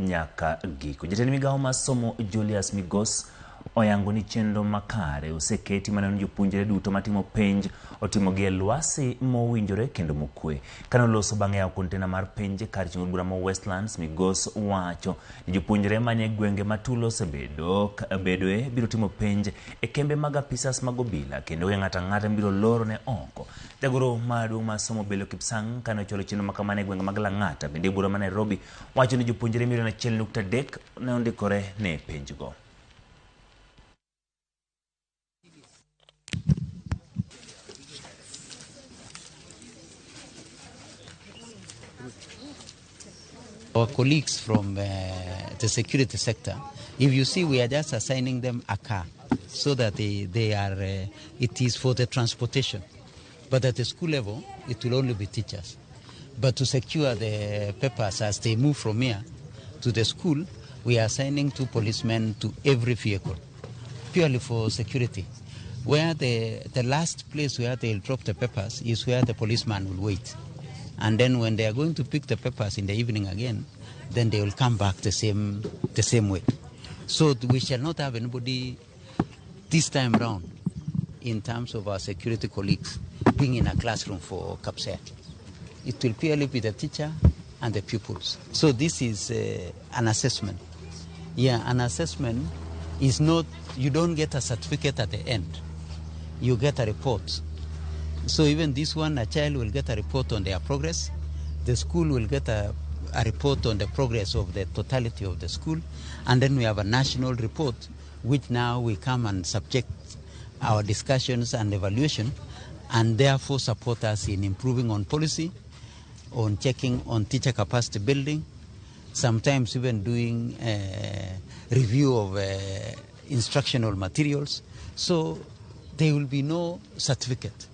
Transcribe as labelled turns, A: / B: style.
A: nyaka giko. Jatend migawo mar somo Julius Migos oyango ni chenro makare oseketi maneno ni jopuonjre duto matimo penj otimogi e lwasi mowinjore kendo mokwe. Kane oloso bang' yawo kontena mar penj kar chungo bura ma Westlands, Migos wacho ni jopuonjre manie gwenge ma tulo osebedo bedoe biro timo penj e kembe mag apisas mag obila kendo onge ng'ato ang'ata mibiro loro ne oko. Jagoro maduong' mar somo Bello Kipsang kane ochwalo chenro ma kamano e gwenge mag Lang'ata bende e bura ma Nairobi wacho ni jopuonjre milion 1.3 ne ondikore ne penjgo.
B: Our colleagues from the security sector, if you see, we are just assigning them a car so that they are, it is for the transportation. But at the school level, it will only be teachers. But to secure the papers as they move from here to the school, we are assigning 2 policemen to every vehicle, purely for security. Where the last place where they'll drop the papers is where the policeman will wait. And then when they are going to pick the papers in the evening again, then they will come back the same way. So we shall not have anybody this time round in terms of our security colleagues being in a classroom for KPSEA. It will purely be the teacher and the pupils. So this is an assessment. Yeah, an assessment is not, you don't get a certificate at the end. You get a report. So even this one, a child will get a report on their progress. The school will get a report on the progress of the totality of the school. And then we have a national report, which now we come and subject our discussions and evaluation, and therefore support us in improving on policy, on checking on teacher capacity building, sometimes even doing a review of instructional materials. So there will be no certificate.